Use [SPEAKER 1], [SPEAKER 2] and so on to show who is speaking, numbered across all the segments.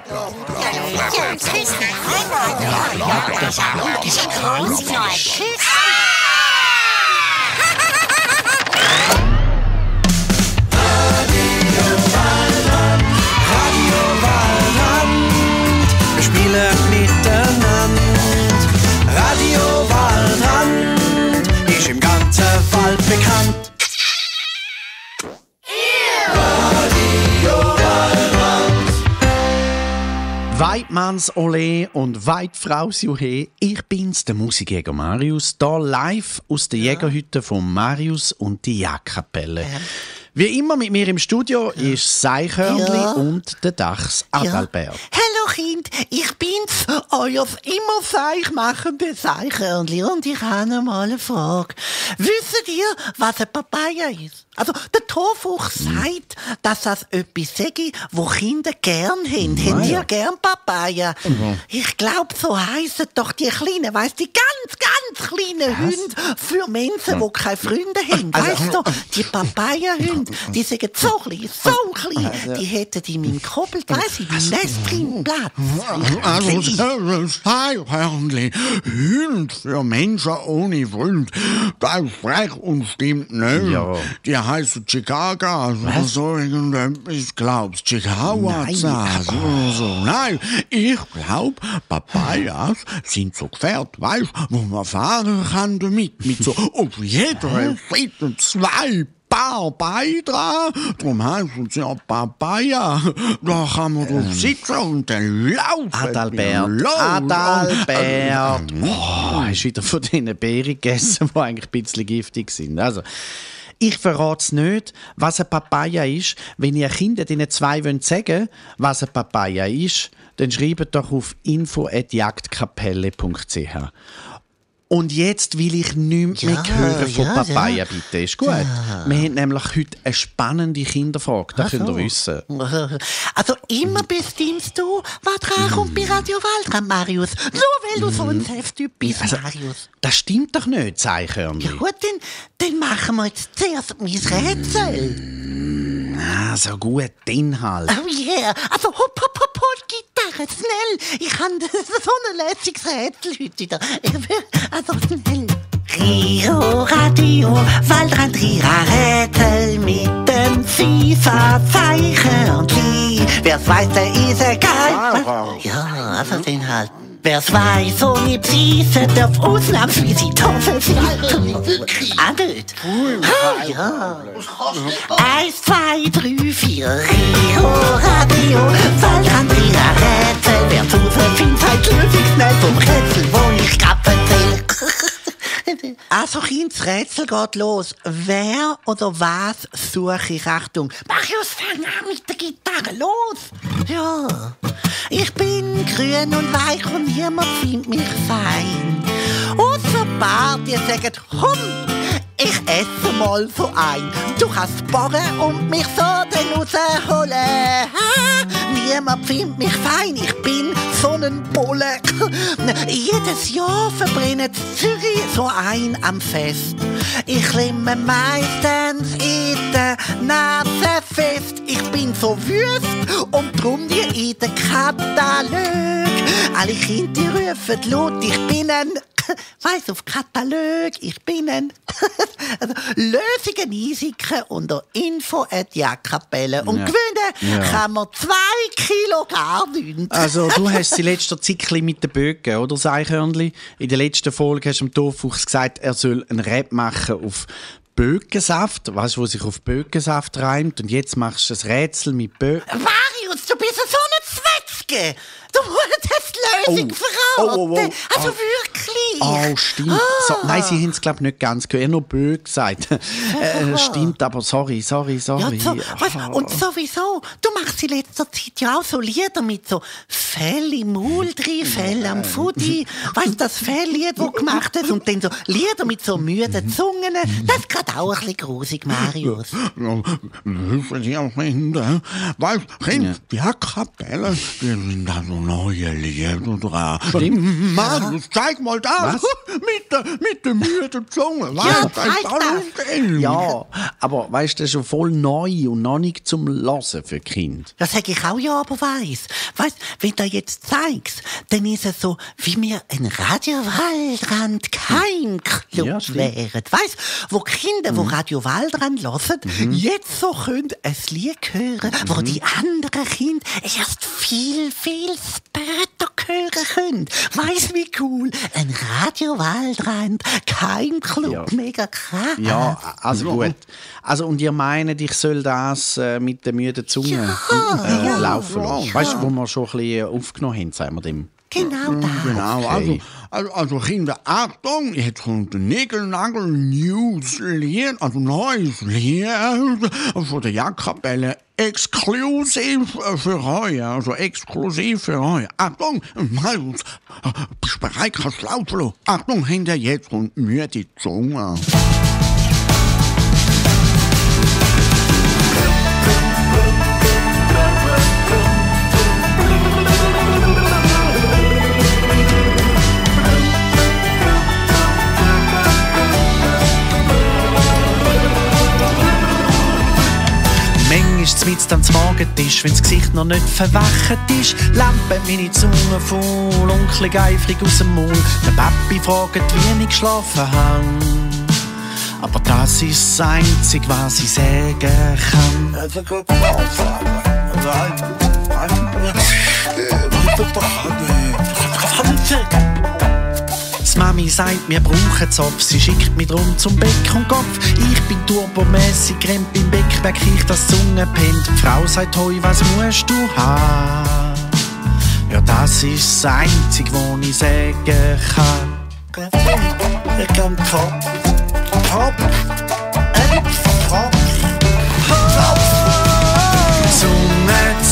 [SPEAKER 1] Wir spielen miteinander. Radio Waldrand ist im ganzen Wald bekannt.
[SPEAKER 2] Weidmanns Ole und Weidfraus Juhe, ich bin's, der Musikjäger Marius, hier live aus der Jägerhütte von Marius und die Jagdkapelle. Wie immer mit mir im Studio ist das Seichhörnli und der Dachs Adalbert.
[SPEAKER 3] Hallo Kind, ich bin's, euer immer seichmachende Seichhörnli und ich habe mal eine Frage. Wisst ihr, was eine Papaya ist? Also, der Torfuchs sagt, dass das etwas sei, wo Kinder gern haben. Habt ihr gern Papaya? Ich glaube, so heissen doch die kleinen, weißt du, die ganz kleinen Hunde für Menschen, die keine Freunde haben. Weißt du, die Papaya-Hunde, die sagen so klein, die hätten in meinem Koppel, weißt du, im Nest drin Platz.
[SPEAKER 4] Also, Seichhörnli, Hund für Menschen ohne Freund, das ist frech und stimmt nicht.
[SPEAKER 2] Ja.
[SPEAKER 4] Die heißen Chicago, oder so irgendetwas, glaubst du, Chihuahua oder so. Nein, ich glaub, Papayas sind so Gefährte, weißt du, wo man fahren kann damit, mit so auf jeder Seite 2 Paar Beine dran. Darum heißen sie ja Papaya. Da kann man drauf sitzen und dann laufen.
[SPEAKER 2] Adalbert. Oh, hast wieder von diesen Beeren gegessen, die eigentlich ein bisschen giftig sind. Also, ich verrate es nicht, was eine Papaya ist. Wenn ihr Kindern diesen 2 sagen wollt, was eine Papaya ist, dann schreibt doch auf info@jagdkapelle.ch. Und jetzt will ich nichts mehr hören von Papaya, bitte. Ist gut. Wir haben nämlich heute eine spannende Kinderfrage. Das könnt ihr wissen.
[SPEAKER 3] Also immer bestimmst du, was dran kommt bei Radio Waldrand, Marius. Nur weil du so ein Safttyp bist, Marius.
[SPEAKER 2] Das stimmt doch nicht, Seichhörnli.
[SPEAKER 3] Ja gut, dann machen wir jetzt zuerst mein Rätsel.
[SPEAKER 2] So gut, den halt.
[SPEAKER 3] Oh yeah, also hopp, Gitarre, schnell. Ich habe so ein lässiges Rätsel heute wieder. Also schnell. Radio, Waldrand, Rätsel mit dem FIFA Seichhörnli. Wer's weiß, der ist egal. Ja, also den halt. Wer's weiß, ohne Pfeiffe darf ausnahmsweise Tafel sein. Ah, nicht? Ja. 1, 2, 3, 4. Radio, Waldrand, Rätsel. Wer zu findet, halt lösig schnell vom Rätsel, wo ich grad erzähl. Also, Kind, das Rätsel geht los. Wer oder was suche ich? Achtung. Marius, fang an mit der Gitarre. Los! Ja. Ich bin grün und weich und niemand findet mich fein. Ausser Bart, ihr sagt, komm, ich esse mal so ein. Du kannst bohren und mich so dann rausholen. Niemand findet mich fein, ich bin so ein Bulle. Jedes Jahr verbrennt Zürich so ein am Fest. Ich klemme meistens in der Nase fest. Ich bin so wüst und drum die in den Katalog. Alle Kinder die rufen laut, ich bin ein... Weiss auf Katalog, ich bin ein... Also, Lösungen einsicken unter info@jagdkapelle. Und gewinnen kann man 2 Kilo gar nichts.
[SPEAKER 2] Also, du hast die letzte Zeit mit den Bögen, oder, Seichhörnli? In der letzten Folge hast du dem Torfuchs gesagt, er soll einen Rap machen auf Bögensaft. Weißt du, wo sich auf Bögensaft reimt? Und jetzt machst du ein Rätsel mit Bögen.
[SPEAKER 3] Marius, du bist so eine Zwetschge. Du hast die Lösung verraten. Also wirklich.
[SPEAKER 2] Oh, stimmt. So, nein, sie haben es, glaube ich, nicht ganz gehört. Er hat nur Bö gesagt. Stimmt, aber sorry.
[SPEAKER 3] Ja, so, und sowieso, du machst in letzter Zeit ja auch so Lieder mit so Fell im Maul drin, Fell am Fudi. Weißt du, das Felllied, das du gemacht hast, und dann so Lieder mit so müden Zungen. Das ist gerade auch ein bisschen grusig, Marius.
[SPEAKER 4] Hilfen Sie auch Kinder. Weißt du, Kinder, die Kapelle, die sind da so neue Lieder dran.
[SPEAKER 2] Stimmt.
[SPEAKER 4] Marius, zeig mal da.
[SPEAKER 2] Was?
[SPEAKER 4] mit der müden Zunge.
[SPEAKER 3] Ja,
[SPEAKER 4] Was? Das ist alles drin.
[SPEAKER 2] Ja, aber weißt du, das ist schon voll neu und noch nicht zum Hören für Kind.
[SPEAKER 3] Das sag ich auch ja, aber weiss, wenn du jetzt zeigst, dann ist es so, wie wir ein Radio Waldrand Keimclub
[SPEAKER 2] Ja, stimmt.
[SPEAKER 3] wären. Weißt, wo Kinder, wo Radio Waldrand hören, jetzt so können ein Lied hören, wo die anderen Kinder erst viel, viel später hören können. Weißt wie cool? Ein Radio Waldrand Keimclub.
[SPEAKER 2] Ja.
[SPEAKER 3] Mega krass.
[SPEAKER 2] Ja, also gut. Also, und ihr meint, ich soll das mit der müden Zunge laufen lassen?
[SPEAKER 4] Ja.
[SPEAKER 2] Weißt du, wo wir schon ein bisschen aufgenommen haben, sagen wir dem?
[SPEAKER 3] Genau das.
[SPEAKER 4] Genau,
[SPEAKER 2] Okay.
[SPEAKER 4] also Kinder, Achtung, jetzt kommt ein Nickel-Nagel-News-Lied, also neues Lied von der Jagdkapelle, exklusiv für euch, also exklusiv für euch. Achtung, Marius, bist du bereit, kannst du laufen lassen? Achtung, hinter jetzt kommt müde Zunge.
[SPEAKER 1] Manchmal mitten am Morgentisch, wenn das Gesicht noch nicht verwacht ist, Lampe meine Zunge voll, unklig eifrig aus dem Mund. Der Papi fragt, wie ich geschlafen habe. Aber das ist das Einzige, was ich sagen kann. Die Mami sagt, wir brauchen Zopf. Sie schickt mich drum zum Beck und Kopf. Ich bin turbomässig, rennt beim Beck, weg ich das Zunge pennt. Die Frau sagt, hoi, was musst du haben? Ja, das ist das Einzige, was ich sagen kann. Ich kann Pop.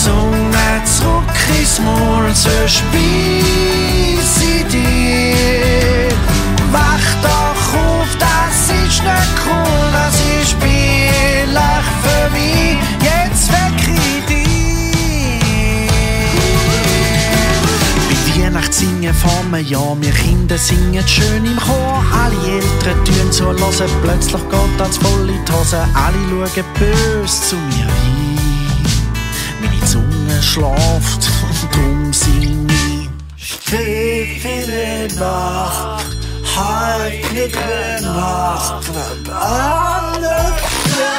[SPEAKER 1] Zunge, zurück ins Maul, so speis ich dich. Wach doch auf, das ist nicht cool, das ist billig für mich, jetzt weck ich dich. Bei Weihnachtssingen vor einem Jahr, wir Kinder singen schön im Chor. Alle Eltern tun so, hören, plötzlich geht als voll in die Hose. Alle schauen böse zu mir hin. Meine Zunge schläft, drum sing ich. Stille Nacht, heilige Nacht, alle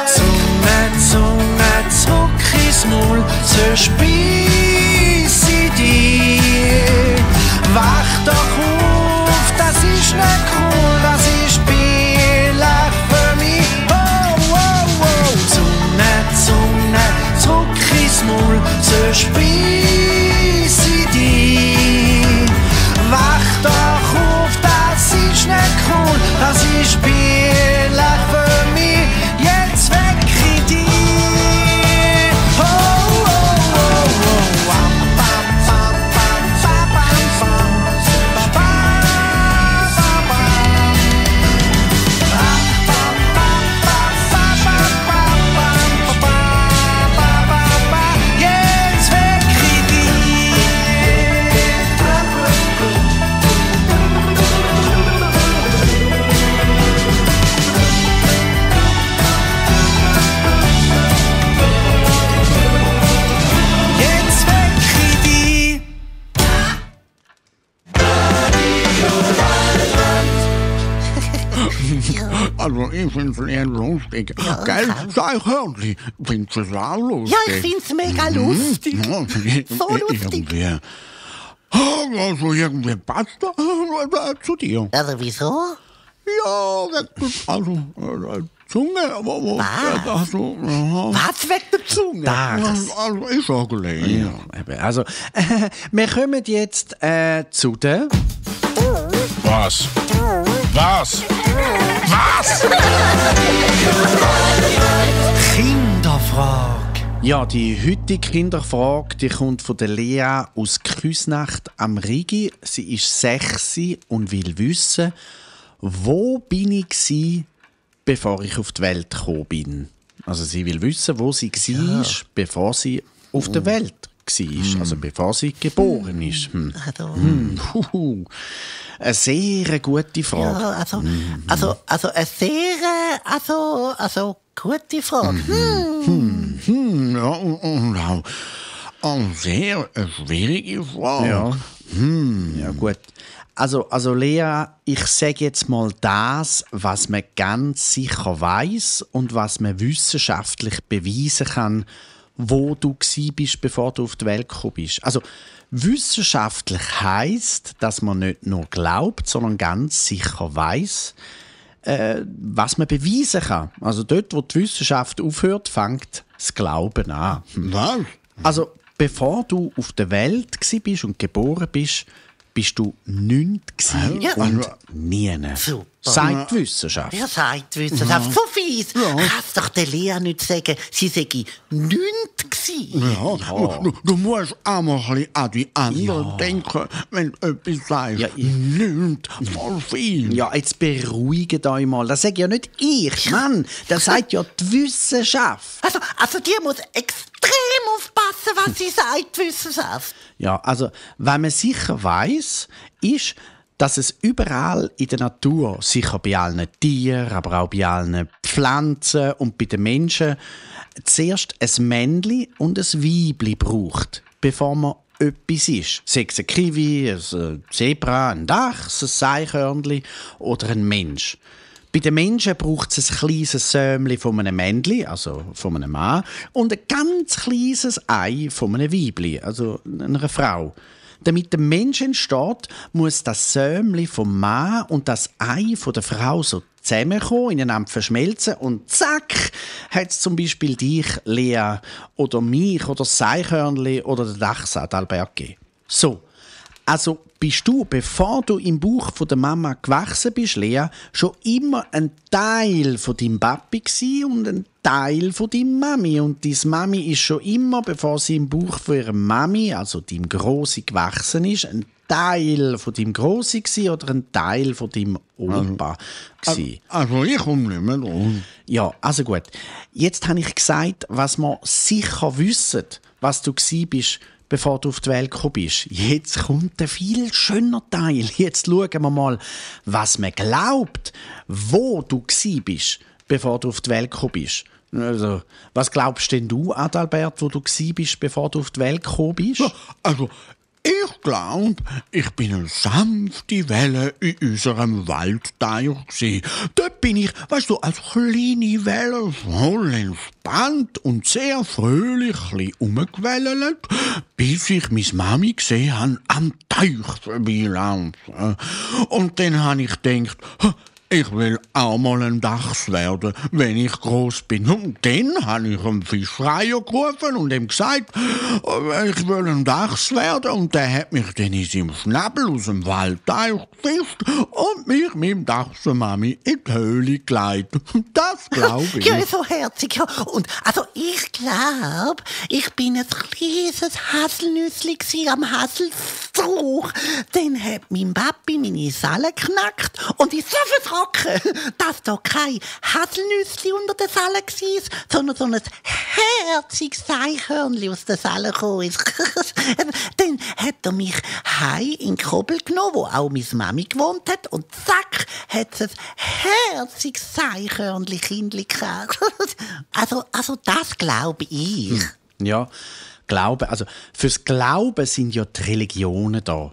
[SPEAKER 1] Zunge, zurück ins Maul, so speis ich dich. Wach doch auf, das ist nicht cool, das ist billig für mich. Oh, oh, oh. Zunge, zurück ins Maul, so speis ich dich. Wach doch auf, das ist nicht cool, das ist billig für mich, jetzt weck ich dich. Oh, oh, oh, oh. Bam, bam, bam, bam, bam, bam, bam, bam, bam. Jetzt weck ich dich. Jetzt weck ich dich.
[SPEAKER 4] Also ich find's eher lustig. Gell, sei hörlich, findest du es auch lustig?
[SPEAKER 3] Ja, ich find's mega lustig.
[SPEAKER 4] Ja,
[SPEAKER 3] So lustig.
[SPEAKER 4] irgendwie. Also irgendwie passt das zu dir.
[SPEAKER 3] Also wieso?
[SPEAKER 4] Ja, also Zunge, wo
[SPEAKER 3] Was?
[SPEAKER 4] also, ja.
[SPEAKER 3] Was weg der Zunge?
[SPEAKER 2] Das.
[SPEAKER 4] Also ich sage gleich.
[SPEAKER 2] Ja, eben. Also, wir kommen jetzt zu der...
[SPEAKER 5] Was? Was? Was?
[SPEAKER 1] Kinderfrage.
[SPEAKER 2] Ja, die heutige Kinderfrage, die kommt von der Lea aus Küsnacht am Rigi. Sie ist 6 und will wissen, wo bin ich gsi, bevor ich auf die Welt gekommen bin. Also sie will wissen, wo sie war, bevor sie auf die Welt war, also bevor sie geboren ist. Eine sehr gute Frage.
[SPEAKER 3] Ja, also eine sehr, gute Frage.
[SPEAKER 4] Ja, und auch eine sehr schwierige Frage.
[SPEAKER 2] Ja. Ja, gut. Also Lea, ich sage jetzt mal das, was man ganz sicher weiß und was man wissenschaftlich beweisen kann, wo du bist, bevor du auf die Welt gekommen bist. Also wissenschaftlich heisst, dass man nicht nur glaubt, sondern ganz sicher weiß, was man beweisen kann. Also dort, wo die Wissenschaft aufhört, fängt das Glauben an.
[SPEAKER 4] Was?
[SPEAKER 2] Also bevor du auf der Welt bist und geboren bist du nichts
[SPEAKER 3] Ja.
[SPEAKER 2] und nie.
[SPEAKER 3] Super.
[SPEAKER 2] Sagt die Wissenschaft.
[SPEAKER 3] Wer sagt Wissenschaft? So fies. Kannst doch der Lea nicht sagen, sie sei nichts gewesen.
[SPEAKER 4] Ja. Du musst auch mal ein bisschen an die anderen denken, wenn du etwas sagst.
[SPEAKER 2] Ja,
[SPEAKER 4] Nicht voll viel.
[SPEAKER 2] Ja, jetzt beruhigt euch mal. Das sage ja nicht ich, Mann. Das sagt ja die Wissenschaft.
[SPEAKER 3] Also die muss extrem aufpassen, was sie sagt, die Wissenschaft.
[SPEAKER 2] Ja, also, was man sicher weiß, ist, dass es überall in der Natur, sicher bei allen Tieren, aber auch bei allen Pflanzen und bei den Menschen, zuerst ein Männli und ein Weibli braucht, bevor man etwas ist. Sei es ein Kiwi, ein Zebra, ein Dachs, ein Eichhörnli oder ein Mensch. Bei den Menschen braucht es ein kleines Sämli von einem Männli, also von einem Mann, und ein ganz kleines Ei von einem Weibli, also einer Frau. Damit der Mensch entsteht, muss das Sämli vom Mann und das Ei von der Frau so zusammenkommen, ineinander verschmelzen und zack, hat es zum Beispiel dich, Lea, oder mich, oder das Eichhörnli oder der Dachs Adalbert gegeben. So, also bist du, bevor du im Bauch von der Mama gewachsen bist, Lea, schon immer ein Teil von deinem Papi gsi und ein Teil von deiner Mami. Und deine Mami ist schon immer, bevor sie im Bauch von ihrer Mami, also deinem Grossi, gewachsen ist, ein Teil von deinem Grossi gsi oder ein Teil von deinem Opa gsi.
[SPEAKER 4] Also ich komme nicht mehr dran.
[SPEAKER 2] Ja, also gut. Jetzt habe ich gesagt, was wir sicher wissen, was du gsi bist, bevor du auf die Welt gekommen bist. Jetzt kommt ein viel schöner Teil. Jetzt schauen wir mal, was man glaubt, wo du gsi bist, bevor du auf die Welt gekommen bist. Also, was glaubst denn du, Adalbert, wo du gsi bist, bevor du auf die Welt gekommen bist?
[SPEAKER 4] Also, ich glaube, ich bin eine sanfte Welle in unserem Waldteich gsi. Dort bin ich, weißt du, als kleine Welle voll entspannt und sehr fröhlich umgewellt, bis ich meine Mami gesehen habe, am Teich vorbeilaufen. Und dann habe ich gedacht, ich will auch mal ein Dachs werden, wenn ich groß bin. Und dann habe ich einen Fischreier gerufen und ihm gesagt, ich will ein Dachs werden. Und der hat mich dann in seinem Schnabel aus dem Waldteich gefischt und mich mit dem Dachs-Mami in die Höhle geleitet. Das glaube ich.
[SPEAKER 3] Ja, so herzig. Ja. Und also ich glaube, ich bin ein kleines Haselnüssli gsi am Haselstrauch. Dann hat mein Papi meine Salle geknackt und ich so erschrocken, dass da kein Haselnüssli unter der Salle war, sondern so ein herziges Eichhörnli aus der Salle gekommen ist. Dann hat er mich heim in den Kobel genommen, wo auch meine Mami gewohnt hat, und zack, hat es ein herziges Eichhörnli-Kindli gehabt. Also das glaube ich.
[SPEAKER 2] Ja, Glauben. Also fürs Glauben sind ja die Religionen da.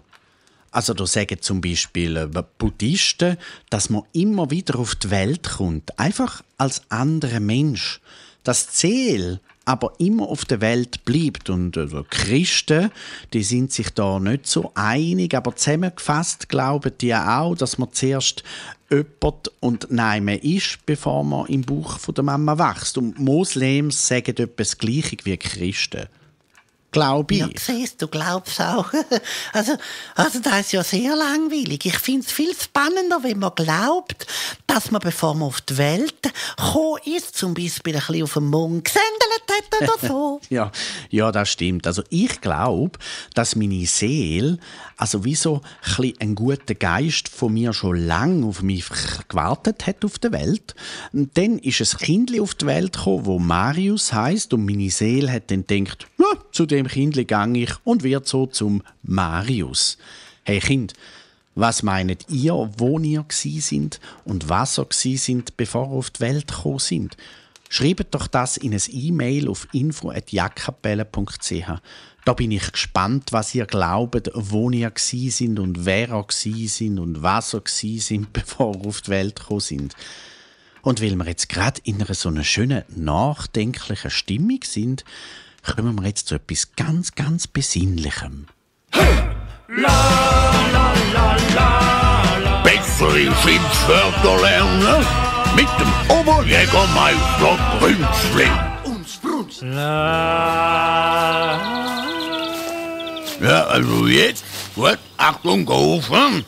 [SPEAKER 2] Also da sagen zum Beispiel Buddhisten, dass man immer wieder auf die Welt kommt, einfach als anderer Mensch. Das Ziel aber immer auf der Welt bleibt. Und Christen, die sind sich da nicht so einig, aber zusammengefasst glauben die auch, dass man zuerst jemand und nein mehr ist, bevor man im Bauch von der Mama wächst. Und Moslems sagen etwas Gleiches wie Christen. Glaube ich.
[SPEAKER 3] Ja, siehst du, glaubst auch. Also das ist ja sehr langweilig. Ich finde es viel spannender, wenn man glaubt, dass man, bevor man auf die Welt gekommen ist, zum Beispiel ein bisschen auf den Mond gesendet hat oder so.
[SPEAKER 2] Ja, Ja, das stimmt. Also ich glaube, dass meine Seele, also wie so ein guter Geist von mir schon lange auf mich gewartet hat auf der Welt. Und dann ist ein Kindli auf die Welt gekommen, wo Marius heisst, und meine Seele hat dann gedacht, ja, zu dem Kindli gang ich und wird so zum Marius. Hey Kind, was meint ihr, wo ihr gsi sind und was ihr gsi sind, bevor ihr auf die Welt gekommen sind? Schreibt doch das in ein E-Mail auf info@jackkapelle.ch. Da bin ich gespannt, was ihr glaubt, wo ihr gsi sind und wer ihr gsi sind und was ihr gsi sind, bevor ihr auf die Welt gekommen sind. Und weil wir jetzt gerade in einer so einer schönen, nachdenklichen Stimmung sind, kommen wir jetzt zu etwas ganz, ganz Besinnlichem.
[SPEAKER 5] Bessere Schimpfwörter lernen mit dem Oberjägermeister Brünzli. Ja, also jetzt, gut, Achtung, gerufen.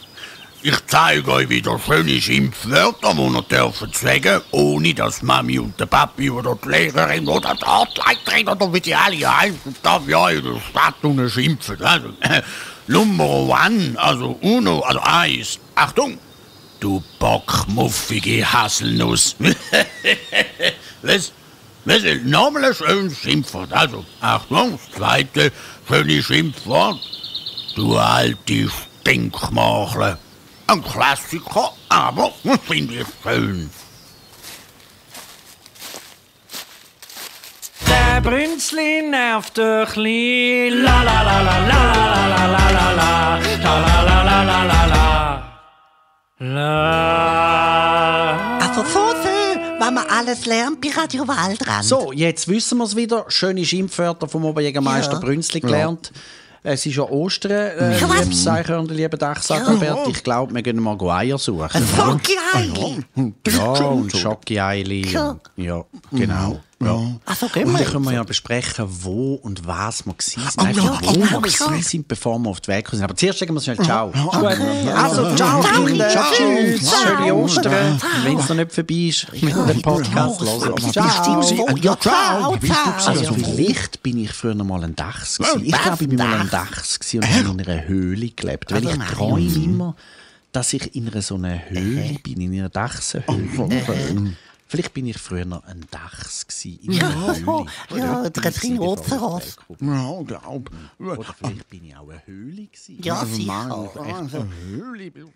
[SPEAKER 5] Ich zeige euch wieder schöne Schimpfwörter, die ihr dürft sagen, ohne dass Mami und der Papi oder die Lehrerin oder die Artleiterin oder wie die alle heißen, darf ja in der Stadt und schimpfen. Also, Nummer 1, also Uno, also 1. Achtung! Du bockmuffige Haselnuss. Was ist nochmal ein schönes Schimpfwort? Also, Achtung, das zweite schöne Schimpfwort. Du alte Stinkmachle. Ein Klassiker, aber finde ich schön.
[SPEAKER 1] Der Brünzli nervt ein bisschen. La la la la la la la la la la la la la la la.
[SPEAKER 3] Also so schön, wenn man alles lernt bei Radio Waldrand.
[SPEAKER 2] So, jetzt wissen wir es wieder. Schöne Schimpfwörter vom Oberjägermeister Brünzli gelernt. Es ist ja Ostern, liebes Eichhörnchen, lieber Dachsackerbert. Ich glaube, wir gehen mal Eier suchen.
[SPEAKER 3] Ein Schoki-Eili.
[SPEAKER 2] Ja, und Schoki-Eili. Ja, genau. Ja.
[SPEAKER 3] Also gehen
[SPEAKER 2] Und
[SPEAKER 3] wir.
[SPEAKER 2] dann können wir ja besprechen, wo und was wir gewesen sind.
[SPEAKER 3] ja,
[SPEAKER 2] Einfach, wo
[SPEAKER 3] genau,
[SPEAKER 2] wir gewesen sind, bevor wir auf die Welt gekommen sind. Aber zuerst sagen wir schnell Ciao. Ist gut? Also,
[SPEAKER 3] Ciao,
[SPEAKER 2] ciao, Kinder.
[SPEAKER 3] Kinder.
[SPEAKER 2] Tschüss.
[SPEAKER 3] Ciao.
[SPEAKER 2] Schöne Ostern. Wenn es noch nicht vorbei ist, den Podcast hören. Ciao.
[SPEAKER 3] Ja, ciao,
[SPEAKER 2] Also
[SPEAKER 3] ciao.
[SPEAKER 2] vielleicht bin ich früher mal ein Dachs gewesen. Ich glaube, ich bin mal ein Dachs gewesen und habe in einer Höhle gelebt. Weil ich träume immer, dass ich in einer so einer Höhle bin, in einer Dachsenhöhle. Vielleicht bin ich früher noch ein Dachs gewesen, in einer Höhle.
[SPEAKER 3] Ja, der Rhinoceros.
[SPEAKER 4] Ja, glaub.
[SPEAKER 2] Oder vielleicht bin ich auch eine Höhle gewesen.
[SPEAKER 3] Ja, sicher.
[SPEAKER 4] Höhle.
[SPEAKER 3] Du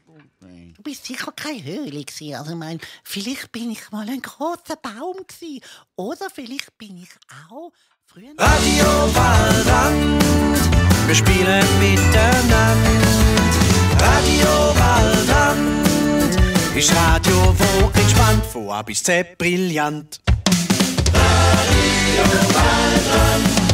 [SPEAKER 3] bist sicher keine Höhle gewesen. Also ich meine, vielleicht bin ich mal ein großer Baum gewesen. Oder vielleicht bin ich auch früher...
[SPEAKER 1] Radio Waldrand, wir spielen miteinander. Radio Waldrand ist Radio, wo entspannt, von A bis Z brillant. Radio Waldrand.